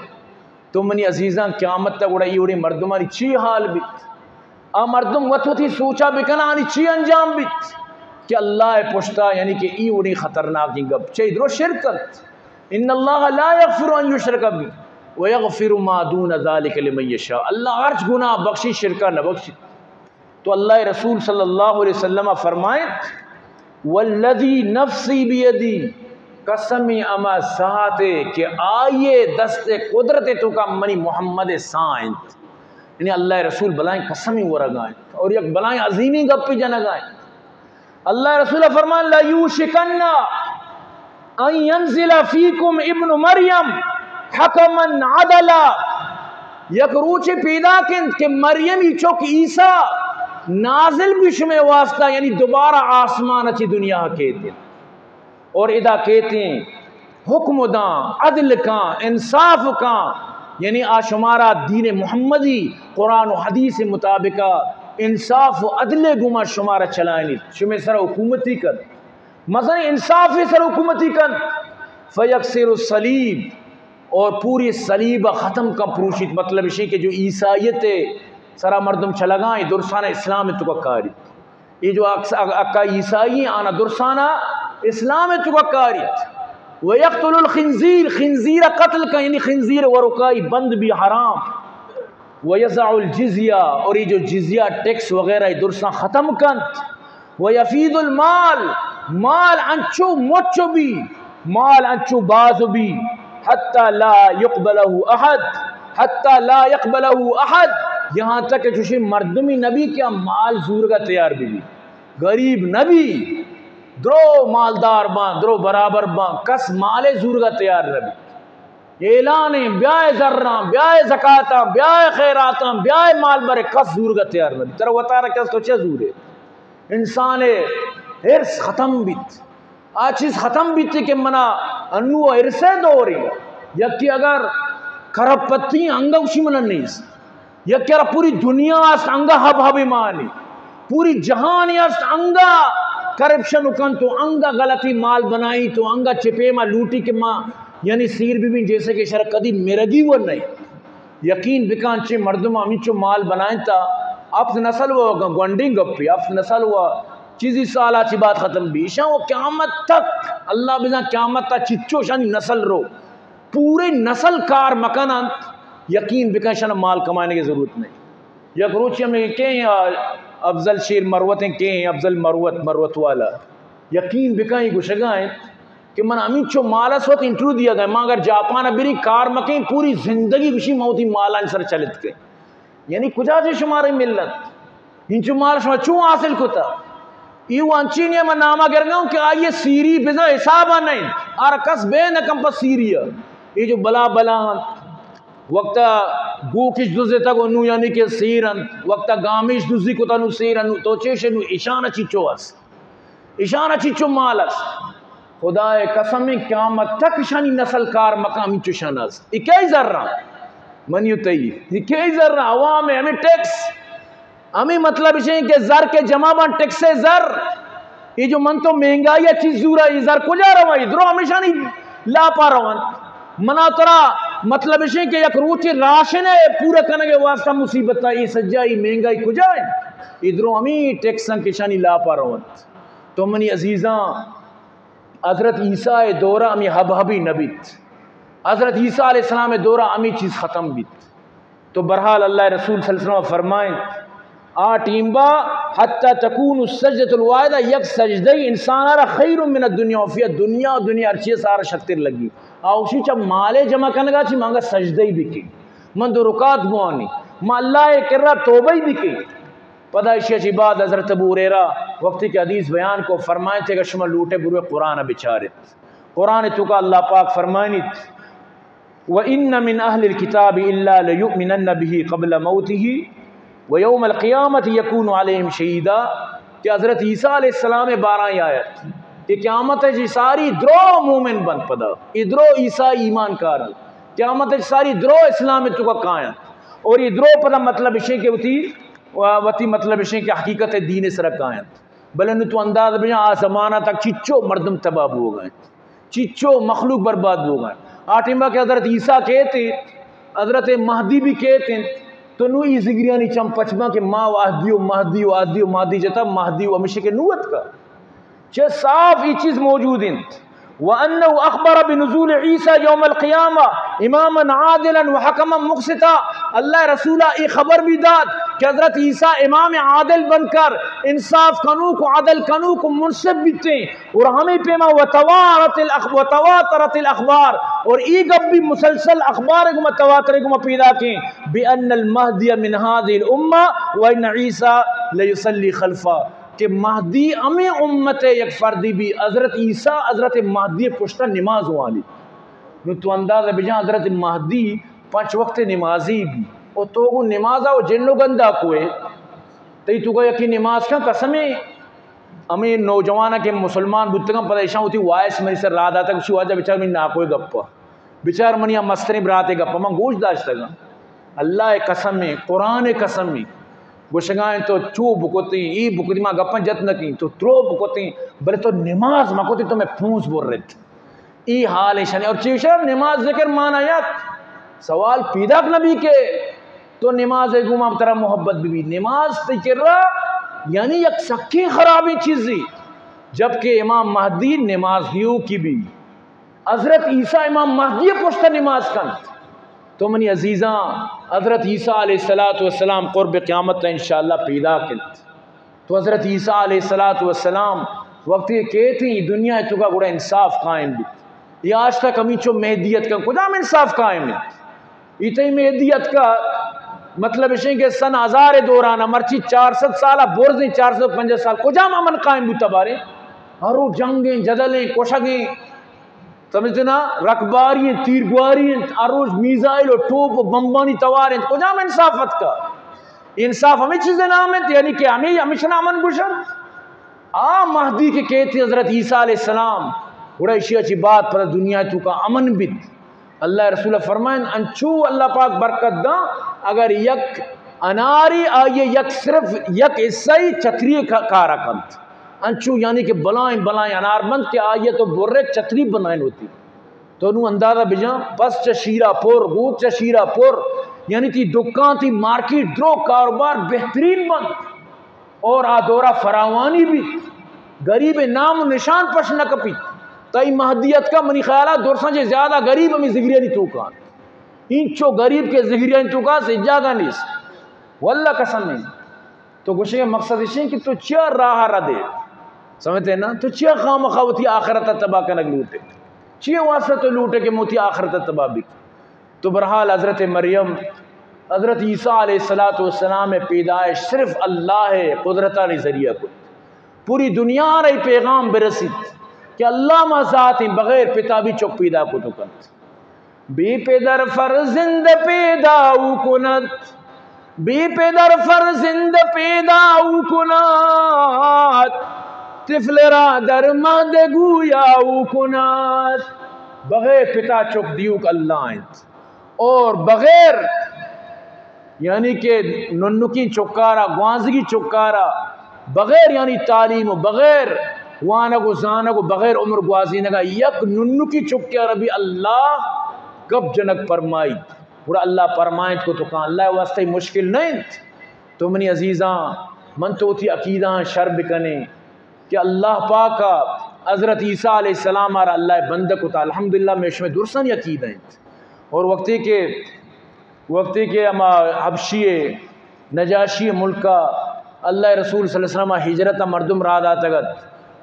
تو منی عزیزاں، قیامت تا گڑا ای وڑیں مردمانی چی حال بیت؟ آ مردم وت وتی سوچا بکن، آنی چی انجام بیت کہ اللہ پشتا، یعنی کہ ای وڑیں خطرناکیں گپ چے درو شرک انت۔ ان اللہ لا یغفر ان یشرک بہ ویغفر ما دون ذلک لمن یشاء۔ اللہ ہرچ گناہ بخشی، شرکا نہ بخشی۔ تو اللہ رسول صلی اللہ علیہ وسلم فرمائیں، والذی نفسی بیدی، قسم اما ذات کہ آئیے دست قدرت توکا منی محمد ساہ انت۔ یعنی اللہ رسول بلائیں قسمی ورگائیں اور یک بلائیں عظیمی گپی جنگائیں۔ اللہ رسول فرمان، لیوشکن ان ینزل فیکم ابن مریم حکما عدلا۔ یک روچے پیداک انت کہ مریمی چک عیسیٰ نازل بھی شمے واسطہ، یعنی دوبارہ آسمان چی دنیا کیت انت اور ادا کیت انت، حکم داں، عدل کاں، انصاف کاں، یعنی آ شمارا دین محمدی، قرآن و حدیث مطابقہ انصاف و عدل گما شمارا چلائنیت، شمے سر حکومتی کنت، مثلا انصاف سر حکومتی کنت، فیکسر الصلیب، اور پوری صلیب ختم کن، پروشیت۔ مطلب اشی کہ جو عیسائیت سرا مردم چلگائیں، درسان اسلام تو کاریت۔ یہ جو اکس-، اکا عیسائی آنا درسانا اسلام تو کاریت۔ و یقتل الخنزیر، خنزیر قتل کن، یعنی خنزیر ورکائی بند بی، حرام۔ و یضع الجزیہ، اور یہ جو جزیہ، ٹیکس وغیرہ، یہ درساں ختم کنت۔ و یفیض المال، مال انچو مچ بی، مال انچو باز بی، حتی لا یقبلہ احد، حتی لا یقبلہ احد، یہاں تک کہ چوشیں مردمی نبی کہ مال زورگا تیار بی، غریب نبی، درو مالدار باں، درو برابر باں، کس مال زورگا تیار نبی۔ اعلان ایں، بیائے زراں، بیائے زکاتاں، بیائے خیراتاں، بیائے مال برے، کس زورگا تیار نبی۔ ترا وتارا کس تو چہ زورے؟ انسان حرص ختم بیت۔ آ چیز ختم بیت کہ منا انو حرص دورے۔ یکی اگر کرپ پتی انگا گوشی منا نیست۔ یکے را پوری دنیا است انگا ہب ہب مانی، پوری جہانی است انگا کرپشن کن تو، انگا غلطی مال بنائی تو، انگا چپے ما لوٹی کہ ما یعنی سیر بی بین، جیسے کہ شر کدی مرگی و نہیں۔ یقین بکن چے مردم ہمینچو مال بنائیں تا ہفت نسل و گونڈیں گپی، ہفت نسل و چیزی سالا چی بات ختم بی، شان و قیامت تک، اللہ بزن قیامت تا چچو شانی نسل رو، پورے نسل کار مکن انت، یقین بکن شان مال کمانے کی ضرورت نہیں۔ یک روچی ہمیں کہیں افضل شیر مروت ہیں، کہیں افضل مروت، مروت والا، یقین بکن یہ گشگا ہیں کہ من ہمینچو مال اس وت انٹرویو دیا گئے، ما اگر جاپان بری کار مکیں پوری زندگی گشی موتی مالان سر چلت کے۔ یعنی کجا چے شمارے ملت؟ انچو مال شما چون حاصل کتا؟ ایو انچینی من ناما گرگا ہوں کہ آئیے سیری بزاں حسابا نہیں، ہر کس بے نکم پر سیری ہے۔ یہ جو بلا بلا ہیں، وقتا گوکش دزے تک نو یعنی کہ سیر ہیں، وقتا گامیش دزی کتا نو سیر ہیں، نو تو چیش نو اشان چیچو اس۔ اشان چیچو مال اس۔ خدائے قسم، قیامت تک اشانی نسل کار مکن ہمینچو شان است۔ اکئی زر رہا منی و تئی، اکئی زر رہا عوام ہے، ہمیں ٹیکس، ہمیں مطلب اشیں کہ زر کے جمع بان ٹیکس زر، یہ جو من تو مہنگائی چیز زورا، یہ زر کجا رہا؟ یہ درو ہمیشانی لاپا روان۔ منا ترا مطلب اشیں کہ یک روچے راشن ہے پورا کنگے واسطہ مصیبت ہے، یہ سجا یہ مہنگائی کجا ہے؟ یہ درو ہمیں ٹیکس ہیں کہ اشانی لاپا روان۔ تو منی عزیزاں، حضرت عیسیٰ ءِ دورا ہمے ہب ہبی نہ بیت۔ حضرت عیسیٰ علیہ السلام ءِ دورا ہمے چیز ختم بیت۔ تو بہرحال اللہ ءِ رسول صلی اللہ علیہ وسلم فرمائیں، آ ٹیمبا حتی تکون السجدۃ الواحدہ، یک سجدہ انسان را خیر من الدنیا و فیہا، دنیا و دنیا ہر چیز سارا شتر لگی۔ آوشی چا مالے جمع کنگا چی مانگا سجدہ بکی، من دو رکعت بوانی، ما اللہ ءِ کرا توبہ بکی۔ پدا ایشی چی بعد حضرت ابو ہریرہ وقتی کہ حدیث بیان کو فرمائیں تھے کہ شما لوٹے بروے قرآن بچارت۔ قرآن تو کا اللہ پاک فرمائنیت، وَإِنَّ مِنْ أَهْلِ الْكِتَابِ إِلَّا لَيُؤْمِنَنَّ بِهِ قَبْلَ مَوْتِهِ وَيَوْمَ الْقِيَامَةِ يَكُونُ عَلَيْهِمْ شَهِيدًا، کہ حضرت عیسیٰ علیہ السلام بارہ آیت کہ قیامت جی ساری درو مومن بند پدا، ای درو عیسیٰ ایمان کارن، قیامت جی ساری درو اسلام تو کا کائن، اور یہ درو پدا مطلب اشیں کہ ہوتی و وتی مطلب اشیں کہ حقیقت دین سرا کاینت۔ بلے نو تو انداز بجن آ زمانہ تک چچو مردم تباہ بوگا انت، چچو مخلوق برباد بوگا انت۔ آ ٹیما کہ حضرت عیسیٰ کیت انت، حضرت مہدی بھی کیت انت، تو نو ای زگریانی چم پچ باں کہ ما و اہدی و مہدی و اہدی و مہدی جتا، مہدی و ہمیشہ کہ نو اتکا۔ چہ صاف ای چیز موجود انت۔ وَأَنَّهُ أَخْبَرَ بِنُزُولِ عِيسَىٰ يَوْمَ الْقِيَامَةِ إِمَامًا عَادِلًا وَحَكَمًا مُقْسِطًا۔ اللہ رسول ای خبر بھی دات کہ حضرت عیسیٰ امام عادل بن کر انصاف کنوک و عدل کنوک و منصف بیتیں، اور ہمیں پیما وتوارت الأخ-، وتواترت الأخبار، اور ای گپ بھی مسلسل اخبار گما تواتر گما پیدا کیں، بِأَنَّ الْمَهْدِيَ مِنْ هَذِهِ الْأُمَّةِ وَإِنَّ عِيسَىٰ لَيُصَلِّي خَلْفَهُ۔ کہ مہدی ہمیں امت یک فردی بھی، حضرت عیسیٰ حضرت مہدی پشتا نماز وانی۔ نو تو اندازہ بجان حضرت مہدی پنچ وقت نمازی بھی، او تو گو نمازا و جن و گندا کوئے، تئی تو گو یکی نماز کن قسمیں۔ ہمیں نوجوان کہ مسلمان بوتگاں، پدا ایشاں ہوتی وائس منی سر را داتا، گوشی واجہ بچار منی ناکوئے گپا، بچار منی ہم مستریں براتے گپا، من گوش داشتگاں۔ اللہ قسم ہے، قرآن قسم ہے۔ گوشگائیں تو چو بکتیں، ای بکتیں، ما گپاں جت نہ کیں، تو درو بکتیں، بلے تو نماز مہ کتیں، تو میں پونز برت۔ ای حال ایشانی۔ اور چیشا نماز ذکر مانا یک سوال پیداک نہ بی کہ تو نماز گوما ترا محبت بی۔ نماز تی کرا یعنی یک سکیں خرابیں چیزی، جبکہ امام مہدی نماز دیو کی بی۔ حضرت عیسیٰ امام مہدی پشت نماز کنت۔ تو منی عزیزاں، حضرت عیسیٰ علیہ الصلوۃ والسلام قرب قیامت انشاءاللہ پیدا کنت۔ تو حضرت عیسیٰ علیہ الصلوۃ والسلام وقتی کیت ایں دنیا توکا، گڑا انصاف قائم بیت۔ یا آج تک ہمینچو مہدی اتکن، کجام انصاف قائم انت؟ ای تئی مہدی اتکا، مطلب اشیں کہ سن ہزار دوران، مرچی چار سد سال برزیں، چار سد پنجاہ سال، کجام امن قائم بوتا بارے؟ ہر روز جنگیں، جدلیں، کشگیں، سمجھتے نا؟ رکباری انت، تیرگواری انت، ہر روز میزائل و ٹوپ و بمبانی توار انت۔ کجام انصاف اتکا؟ انصاف ہمیں چیز نام انت، یعنی کہ ہمیں، ہمیشہ نام من گوشن۔ آ مہدی کہ کیتی حضرت عیسیٰ علیہ السلام، گڑا اشیا چی بعد پدا دنیا توکا امن بیت۔ اللہ رسول فرمائن، انچو اللہ پاک برکت داں، اگر یک اناری آئیے یک صرف یک حصہ ہی چتری کا-، کارا کنت۔ انچو یعنی کہ بلائیں بلائیں انار بنت کہ آئیے تو برے چتری بنائیں ہوتی۔ تو نو اندازہ بجان، پس چہ شیرا پر، گوک چہ شیرا پر، یعنی تی دکان، تی مارکیٹ، درو کاروبار بہترین بنت اور آ دورا فراوانی بیت، غریب نام و نشان پش نہ کپیت۔ تئی مہدی اتکا، منی خیالا درساں چہ زیادہ غریب ہمیں زگریانی توکان۔ اینچو غریب کہ زگریانی توکا سے جاگہ نیست۔ واللہ قسم نہیں۔ تو گوشے مقصد اشیں کہ تو چیا راہ ردے؟ سمجھتے نا؟ تو چیا خامخا وتی آخرت تباہ کنگ لوٹے؟ چیا واسطہ تو لوٹے کہ موتی آخرت تباہ بی؟ تو بہرحال حضرت مریم، حضرت عیسیٰ علیہ الصلوۃ والسلام پیدائش صرف اللہ قدرتانی ذریعہ کت۔ پوری دنیا را ای پیغام برسیت کہ اللہ ما ذات بغیر پتا بھی چک پیدا کت کنت۔ بی پدر فرزند پیدا او کند، بی پدر فرزند پیدا او کند، طفل را در مهد گویا او کند۔ بغیر پتا چک دیوک اللہ انت اور بغیر یعنی کہ ننکیں چکارا، گوانزگی چکارا، بغیر یعنی تعلیم و بغیر وانگ و زانگ و بغیر عمر گوازینگا یک ننکی چکے را بھی اللہ گپ جنگ پرمائیت۔ گڑا اللہ پرمائیت کو تو کان اللہ واسطہ مشکل نہ انت۔ تو منی عزیزاں، من تو وتی عقیدہ شر بکنے کہ اللہ پاک حضرت عیسیٰ علیہ السلام آرا اللہ بندہ کتا۔ الحمدللہ، میں شمے درسانی عقیدہ انت۔ اور وقتی کہ وقتی کہ ہما حبشی نجاشی ملکا اللہ رسول صلی اللہ علیہ وسلم ہجرت مردم را داتگت،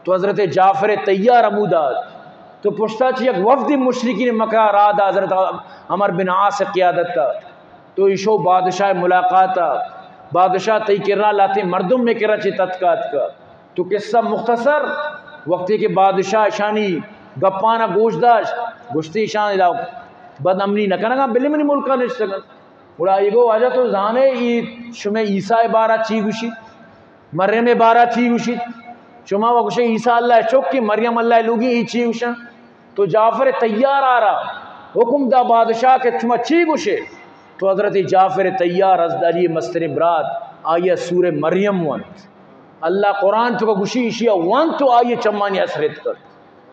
تو حضرت جعفر طیار ہمودا ات۔ تو پشتا چہ یک وفد مشرکین مکہ را دا حضرت عمر بن عاص قیادت۔ تو ایشو بادشاہ ملاقات، بادشاہ تئی کرا لاتے مردم میں کرا چہ تتکا اتکا۔ تو قصہ مختصر، وقتی کہ بادشاہ اشانی گپانا گوش داشت، گوشتی اشان ادا بد امنی نہ کنگا، بلے منی ملکا نشتگن۔ گڑا ای گو واجہ تو زانے ای شمے عیسیٰ بارا چی گوشی؟ مریم بارا چی گوشیت؟ شما و گوشے عیسیٰ اللہ چک کہ مریم اللہ لوگی، ای چی گوشن؟ تو جعفر طیار آرا حکم دا بادشاہ کہ شما چی گوشے؟ تو حضرت جعفر طیار، حضرت علی مستریں برات، آئی سورہ مریم ونت۔ اللہ قرآن تو گوشی اشیا ونت تو آئی چمانی اثرت کرت۔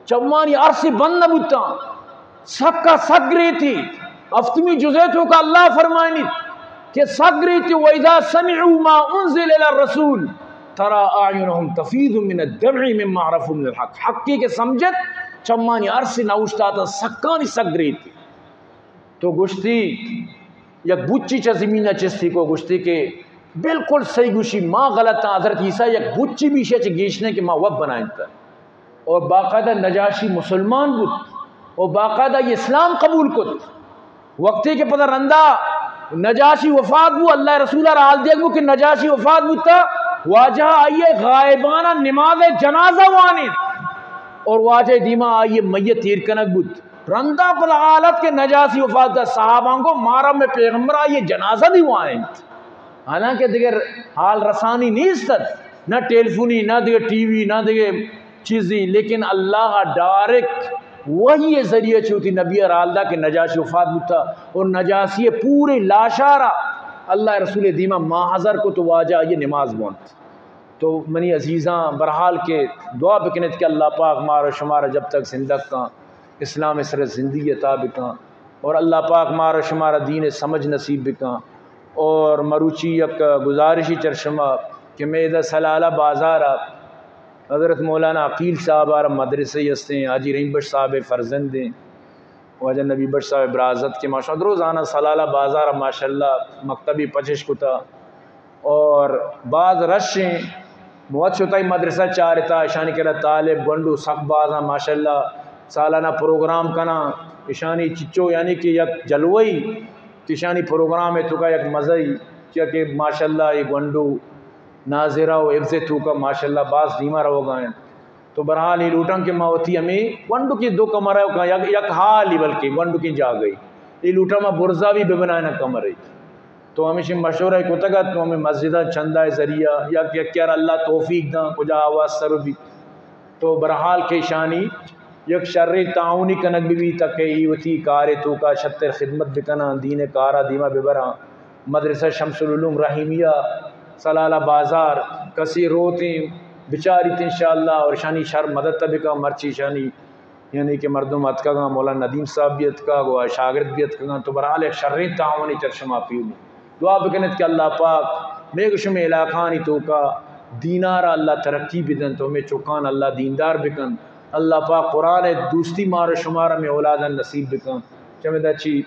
چمانی ارس بند نہ بوتاں، سکا سک گریتی۔ ہفتمی جزء توکا اللہ فرمائنیت کہ سک گریتی، وَإِذَا سَمِعُوا مَا أُنزِلَ إِلَى الرَّسُولِ تَرَى أَعْيُنَهُمْ تَفِيضُ مِنَ الدَّمْعِ مِمَّا عَرَفُوا مِنَ الْحَقِّ۔ حقی کہ سمجھت، چمانی ارس نہ اوشتاتاں، سکانی سک گریتی۔ تو گوشتی، یک بچی چہ زمین ء چستی کو گوشتی کہ بالکل صحیح گوشی، ما غلط آں، حضرت عیسیٰ یک بچی بھی ایشی ء چہ گیش نہ کہ ما وت بنائینت۔ اور باقاعدہ نجاشی مسلمان بوت اور باقاعدہ اسلام قبول کت۔ وقتی کہ پدا رندا نجاشی وفات بو، اللہ رسول ء را حال دیگ بو کہ نجاشی وفات بوتا، واجہ آئیے غائبانہ نماز جنازہ وانیت اور واجہ دیما آئیے میت تیر کنگ بوت۔ رندا پدا حالت کہ نجاشی وفات دا، صحاباں کو مارا میں پیغمبر آئیے جنازہ دی وائنت۔ حالانکہ دیگر حال رسانی نیست ات، نہ ٹیلیفونی، نہ دیگر ٹی وی، نہ دیگر چیزی، لیکن اللہ ڈائریکٹ وحی ذریعہ چوتی نبی ء را حال دا کہ نجاشی وفات بوتا اور نجاشی پورے لاشارا اللہ رسول دیما ماہ ہزار کو تو واجہ یہ نماز بونت۔ تو منی عزیزاں، برحال کہ دعا بکنت کہ اللہ پاک مارا شمارا جب تک زندگ کن، اسلام سر زندگی عطا بکن، اور اللہ پاک مارا شمارا دین سمجھ نصیب بکن۔ اور مروچی یک گزارشی چرشما کہ میدہ سلالہ بازار حضرت مولانا عقیل صاحب آرا مدرسہ ہستیں، حاجی رحیم بخش صاحب فرزندیں، واجہ نبی بخش صاحب برازت کے ماشاءاللہ روزانہ سلالہ بازار ماشاءاللہ مکتبی پچش کتا۔ اور باز رش ایں، موت شتائی مدرسہ چارتا، اشانی کرا طالب گونڈو سک باز ایں ماشاءاللہ، سالانہ پروگرام کناں، اشانی چچو یعنی کہ یک جلوئی، اشانی پروگرام ہے تو کا یک مزئی، چیا کہ ماشاءاللہ یہ گونڈو ناظرہ و حفظ توکا ماشاءاللہ باز دیما روگا ہیں۔ تو برحال یہ لوٹاں کہ ما وتی ہمیں گونڈو کی دو کمرہ کا یک، یک حال ہی بلکہ گونڈو کی جاگئی، یہ لوٹاں ما برزا بھی ببنائیں کمرے۔ تو ہمیشہ مشورہ کتگ ات، تو ہمیں مسجداں چندہ ذریعہ یا کہ یکیار اللہ توفیق داں، کجا آواز سر بیت۔ تو برحال کہ اشانی یک شریں تعاونی کنگ بہ بیت کہ ای وتی کارے توکا شتر خدمت بکناں، دین کارا دیما ببراں۔ مدرسہ شمس العلوم رحیمیہ سلالہ بازار کسی روتیں بچاریت انشاءاللہ، اور اشانی شر مدد بکاں، مرچی اشانی یعنی کہ مردم اتکگاں، مولانا ندیم صاحب بھی اتکگ و شاگرد بھی اتکگاں، تو برحال یک شریں تعاونی چر شما پیولی۔ دعا بکنت کہ اللہ پاک میگ شمے علاقانی توکا دینارا اللہ ترقی بدنت و مے چکان اللہ دیندار بکنت۔ اللہ پاک قرآن دوستی مار و شمارا مے اولادان نصیب بکنت۔ چمیدا چی،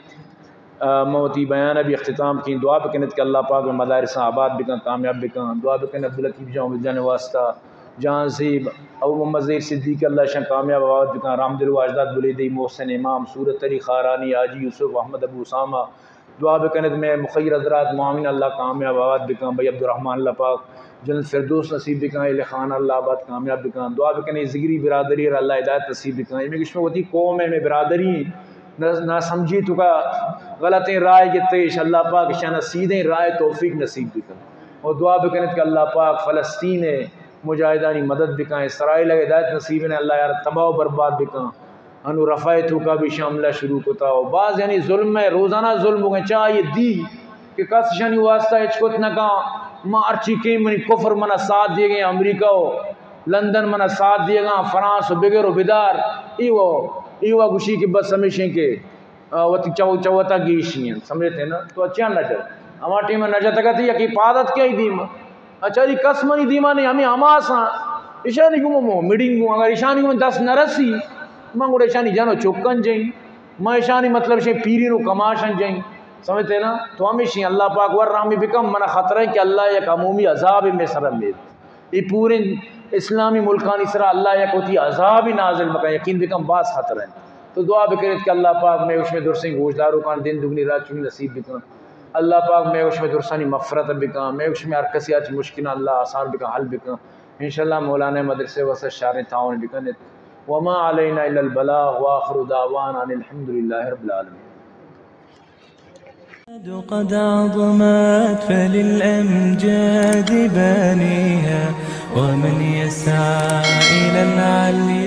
آ، من وتی بیان بھی اختتام کیں۔ دعا بکنت کہ اللہ پاک مے مدارساں آباد بکن، کامیاب بکن۔ دعا بکن عبداللطیف جان، عبدالجان واسطہ، جہان زیب، ابو محمد زہیر صدیقی، اللہ شان کامیاب آباد بکن۔ رحمدل واجداد بلیدی، محسن امام، صورت علی خارانی، حاجی یوسف، احمد ابو اسامہ، دعا بکنت مے مخیر حضرات معاونین اللہ کامیاب آباد بکن۔ بھائی عبدالرحمن اللہ پاک جنت فردوس نصیب بکن، اہل خانہ اللہ آباد کامیاب بکن۔ دعا بکن اے ذگری برادری را اللہ ہدایت نصیب بکن۔ اے مے گشم وتی قوم ہے، مے برادری ہیں۔ نہ، نہ سمجھی تو کا غلطیں رائے گتے اش، اللہ پاک اشانا سیدھیں رائے توفیق نصیب بکن۔ اور دعا بکنت کہ اللہ پاک فلسطین ہے مجاہدانی مدد بکن، اسرائیل ہدایت نصیب نے اللہ یار تباہ و برباد بکن۔ انو رفح توکا بھی شاں حملہ شروع کتا و باز یعنی ظلم ہے، روزانہ ظلم ہو گئے، چاہے دی کہ کس شانی واسطہ ہچ کت نہ کن۔ ما ہرچی کہیں منی کفر منا ساتھ دیے گئے، امریکہ و لندن منا ساتھ دیے گا، فرانس و بگر و بدار، ایو، ایو گوشی کہ بس ہمیشیں کہ، آ، وتی چو-، چوتا گیشی ہیں، سمجھتے ہیں نا؟ تو اچھا نہ جاؤ۔ ہما ٹیم نہ جاتا کہتے یکی پادت کیا ہی دیم۔ اچھا جی، کس منی دیما نہیں، ہمیں حماس ہاں۔ اشانی گوں مو میڈنگ گوں، اگر اشانی گوں دست نہ رسی، من گوڑا اشانی جن و چکن جائیں۔ من اشانی مطلب شے پیرین و کماشن جائیں۔ سمجھتے نا؟ تو ہمیشی اللہ پاک ور رحمی بکم، من خطرہ ہے کہ اللہ یک عمومی عذاب میں سر میت۔ یہ پورے اسلامی ملکانی سرا اللہ یک وتی عذابی نازل بکن، یقین بکم باز خطرہ ہے۔ تو دعا بکرت کہ اللہ پاک میں اشمے درسیں گوشداروں کان دین دگنی رات چنی نصیب بکن۔ اللہ پاک میں اشمے درسانی مغفرت بکن، میں اشمے ہر کسی آچ مشکلہ اللہ آسان بکن، حل بکن۔ انشاءاللہ مولانا مدرسے واسطہ شاریں تعاون بکنت۔ وما علینا الا البلاغ، وآخر دعوانا ان الحمد للہ رب العالمین۔ قد عظمت فللأمجاد بانيها، ومن يسعى إلى العلي